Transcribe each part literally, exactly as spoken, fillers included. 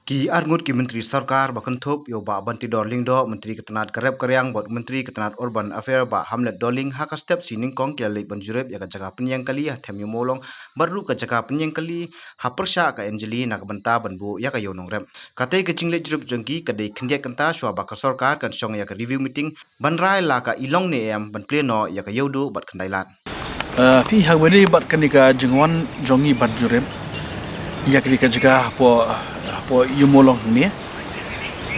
Ki arngut ki myntri sorkar ba kynthup ïa u Bah Bantidor Lyngdoh, myntri ka tnat ka rep ka riang, bad myntri ka tnat Urban Affairs Bah Hamlet Dohling, ha ka step shi nyngkong ki la leit ban jurip ïa ka jaka pynïeng kali ha Them Ïew Mawlong, bad ruh ka jaka pynïeng kali ha pyrshah ka Anjali na ka bynta ban buh ïa ka ïew nongrep. Katei ka jingleit jurip jong ki ka dei khyndiat kynta shuwa ba ka sorkar kan shong ïa ka review meeting ban rai la ka i long ne em ban plie noh ïa ka ïew duh bad khyndai lad. Eh, phi, ha kaba ïadei bad kane ka jingwan jong ngi ban jurip ïa kane ka jaka hapoh, hapoh Ïew Mawlong hangne.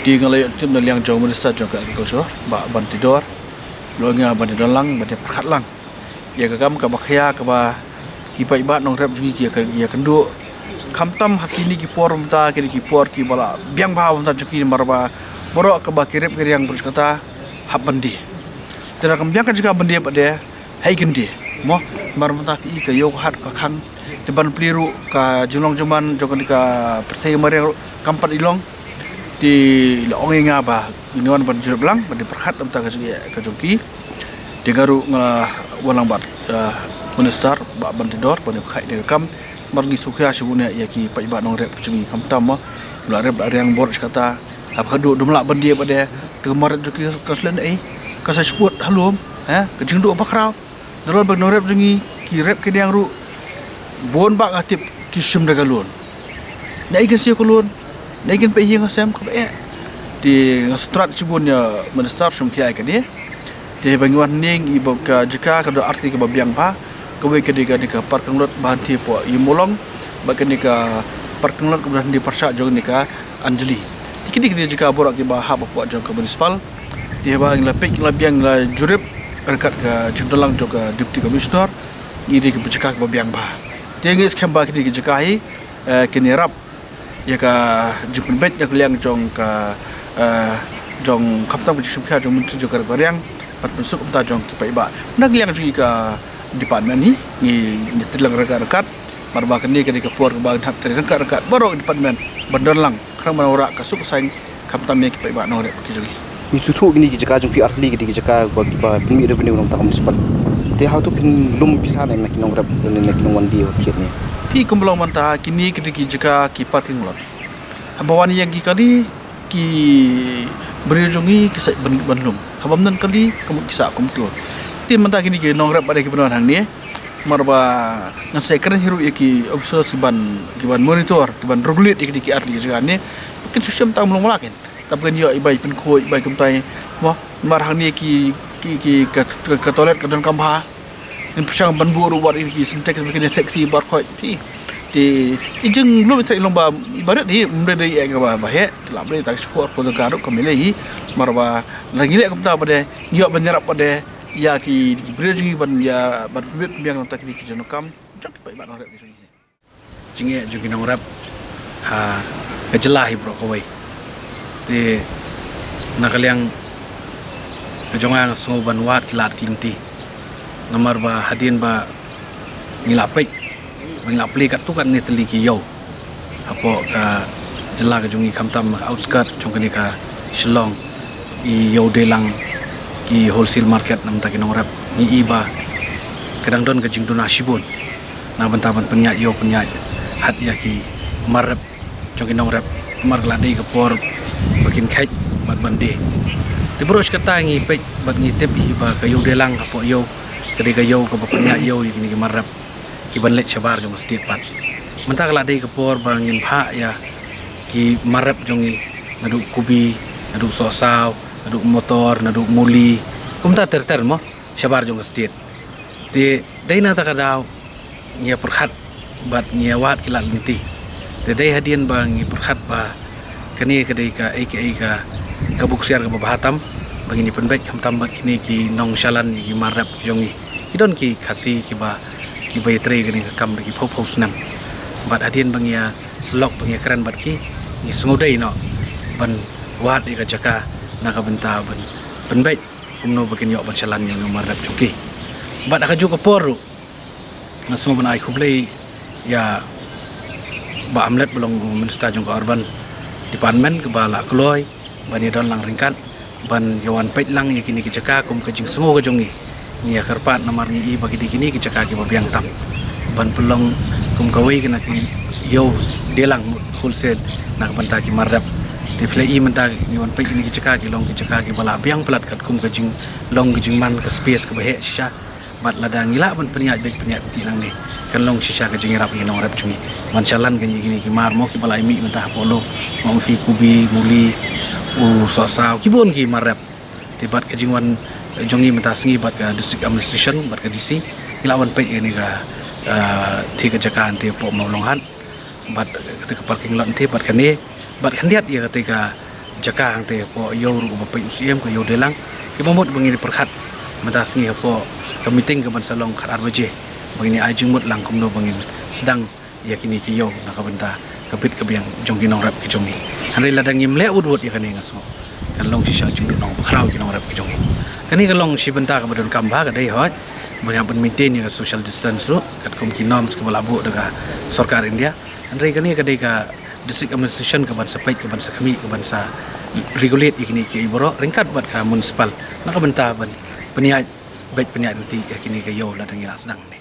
Te nga la ïoh tip na liang jong u Minister jong ka Agriculture, Bah Bantidor, la ong ïa nga ban ïadon lang, ban ïapyrkhat lang ïa ka kam kaba khia kaba ki paidbah nongrep jong ngi ki ïa, ïakynduh. Khamtam ha kine ki por mynta, kine ki por kiba la biang bha mynta jong ki, namar ba baroh kaba ki rep ki riang baroh shi katta hap ban die. Te lada kam biang ka jaka ban die pat de, ha i kin die, mo? Namar mynta phi i ka ïew ka hat ka khang, te ban plie ruh ka jinglong jingman jong kane ka pyrthei mariang ruh kam pat i long. Te la ong ïa nga ba ngin wan ban jurip lang, ban ïapyrkhat na ka bynta ka jingeh ka jong ki. Te nga ruh nga wan lang bad, eh, Minister Bah Bantidor ban ïapyrkhat ïa kane ka kam. Namar ngi sngewkhia shibun ïa ki paidbah nongrep ki jong ngi, khamtam, mo, la rep la riang baroh shi katta, haba khadduh ym lah ban die pat de, te ka mar jong ki ka slen ei, ka sa shibun ha lum, eh, ka jingduh bakhraw. Nalor ba ki nongrep jong ngi ki rep ki riang ruh, bun bah nga tip ki shim da ka loan. Na i kan siew ka loan, na i kan peit hi nga sem kaba eh. Te nga sngewthuh shibun ïa Minister, shim ki ai kane. Te ba ngi wan hangne ngi i ba ka jaka ka don arti kaba biang bha. Kawei ka dei ka dei ka parking lot ba hynrei hapoh Ïew Mawlong, bad kane ka parking lot kaba don hynrei pyrshah jong kane ka Anjali. Te kine ki dei jaka baroh kiba hap hapoh jong ka municipal. Te haba ngi la peit, ngi la biang, ngi la jurip ryngkat ka jingdon lang jong ka Deputy Commissioner, ngi dei kiba jaka kiba biang bha. Te ngi skhem ba kine ki jaka hi, eh, kin ïarap ïa ka jingpynbeit na ka liang jong ka, eh, jong khamtam ka jingshim khia jong myntri jong ka rep ka riang, ban pynsuk kumta jong ki paidbah. Na ka liang jong ngi ka department hi, ngi, ngi trei lang ryngkat ryngkat, namar ba kane ka dei ka por kaba ngi hap trei ryngkat ryngkat baroh ki department ban don lang, khnang ban wanrah ka suk ka saiñ khamtam ïa ki paidbah nongrep ki jong ngi. Ngi sngewthuh kine ki jaka jong phi artylli ki dei ki jaka ba kiba pynmih revenue na ka bynta ka municipal. Te hato phin lum pisa ne em na ki nongrep ne em na ki nongwan die wat thied ne? Phi, kumba long mynta kine ki dei ki jaka ki parking lot. Haba wan ïeng ki kali, ki briew jong ngi ki sait ban, ban lum. Haba ym don kali, ka mut ki sah kumto. Te mynta kine ki nongrep ba dei kiban wan hangne, namar ba ngan sa kren hi ruh ïa ki officers kiban, kiban monitor, kiban regulate ïa kine ki artylli ki jaka ne. Kin shu shim tang mlong mlak kin. Tang ba kin ïoh i bai pynkhuid, i bai kumtai. Mo, namar hangne ki, ki, ki, ka, ka, ka toilet ka donkam bha. Ngin pyrshang ban buh ruh wat ïa ki Sintex ba kin ïa thep kti bar khoit phi. Te i jinglum i thep i long ba i barit hi, ym dei dei ïa kaba, ba heh, ki lah ba dei tang shipor pun ka ruh ka mele hi. Namar ba la ngi leh kumta ba dei, ngi ïoh ban ïarap ba dei ïa ki, ki briew jong ngi ban ïa, ban pynbeit pynbiang na ka bynta kine ki jingdonkam jong ki paidbah nongrep ki jong ngi. Jingeh jong ki nongrep ha ka jylla hi baroh kawei. Te na ka liang ka jong nga, nga sngew ban wad ki lad ki lynti. Namar ba hadien ba ngi la peit, ba ngi la plie katto katne tylli ki ïew hapoh ka jylla ka jong ngi, khamtam outskirt jong kane ka Shillong, i ïew dei lang ki wholesale market na ka bynta ki nongrep, ngi i ba ka dang don ka jingduna shibun na ka bynta ban pynïaid ïew pynïaid hat ïa ki mar rep jong ki nongrep, namar ka la dei ka por ba kin kheit bad ban die. Te baroh shi katta ngi peit bad ngi tip hi ba ka ïew dei lang hapoh ïew ka dei ka ïew kaba pynïaid ïew ïa kine ki mar rep kiban leit shabar jong ka state pat. Mynta ka la dei ka por ba ngin phah ïa ki mar rep jong ngi, naduh kubi, naduh sohsaw, naduh motor, naduh muli, kumta ter ter mo, shabar jong ka state. Te dei na kata ka daw ngi ïa pyrkhat bad ngi ïa wad ki lad lynti. Te dei hadien ba ngi pyrkhat ba kane ka dei kaei kaei ka, ka buksiar kaba bha tam ba ngin ïa pynbeit khamtam bad kine ki nongshalan, ki mar rep jong ngi. Ki don ki Khasi kiba, kiba ïatrei kane ka kam da ki phew phew snem. Bad hadien ba ngi ïa syllok, ba ngi ïa kren bad ki, ngi sngewdei noh ban wad ïa ka jaka na ka bynta ban pynbeit kumno ba kin ïoh ban shalan ïa une u mar rep jong ki. Bad ha kajuh ka por ruh nga sngew ban ai khublei ïa Bah Hamlet ba long u Minister jong ka Urban Department kaba la kloi ban ïa don lang ryngkat ban ïa wan peit lang ïa kine ki jaka kum ka jingsngew ka jong ngi. Ngi ïa kyrpad namar ngi i ba ki dei kine ki jaka kiba biang tam ban pynlong kum kawei ka na ki ïoh delang mut wholesale na ka bynta ki mar rep. Te phi la i mynta ngi wan peit kine ki jaka ki long ki jaka kiba la biang palat katkum ka jinglong ka jingman ka space kaba heh shisha. Bad lada ngi lah ban pynïaid beit pynïaid lynti nangne, kan long shisha ka jingïarap ïa ki nongrep jong ngi ban sa lan kane kine ki mar mo kiba la ïa mih mynta hapoh lum, mo phi kubi, muli, u sohsaw, ki bun ki mar rep. Te bad ka jingwan jong ngi mynta sngi bad ka district administration bad ka D C, ngi lah wan peit ïa kane ka, ah, te ka jaka hangte hapoh Mawlonghat, bad kata ka parking lot hangte bad kane, bad khyndiat ïa kata ka jaka hangte hapoh ïew ruh ba peit u Syiem, ka ïew Delang. Kiba mut ba ngin pyrkhat mynta sngi hapoh ka meeting kaban sa long khatar baje, ba ngin ai jingmut lang kumno ba ngin sdang ïa kine ki ïew na ka bynta ka bit ka biang jong ki nongrep ki jong ngi. Hynrei lada ngim leh wut wut ïa kane nga sngew kan long shisha ka jingduhnong bakhraw ki nongrep ki jong ngi. Kane ka long shi bynta kaba donkam bha, ka dei hooid ba ngin ïa ban maintain ïa ka social distance ruh katkum ki norms kiba la buh da ka sorkar India. Hynrei kane ka dei ka district administration kaban sa peit, kaban sa khmih, kaban sa regulate ïa kine ki baroh ryngkat bad ka municipal na ka bynta ban pynïaid beit pynïaid lynti ïa kine ki ïew lada ngi la sdang ne.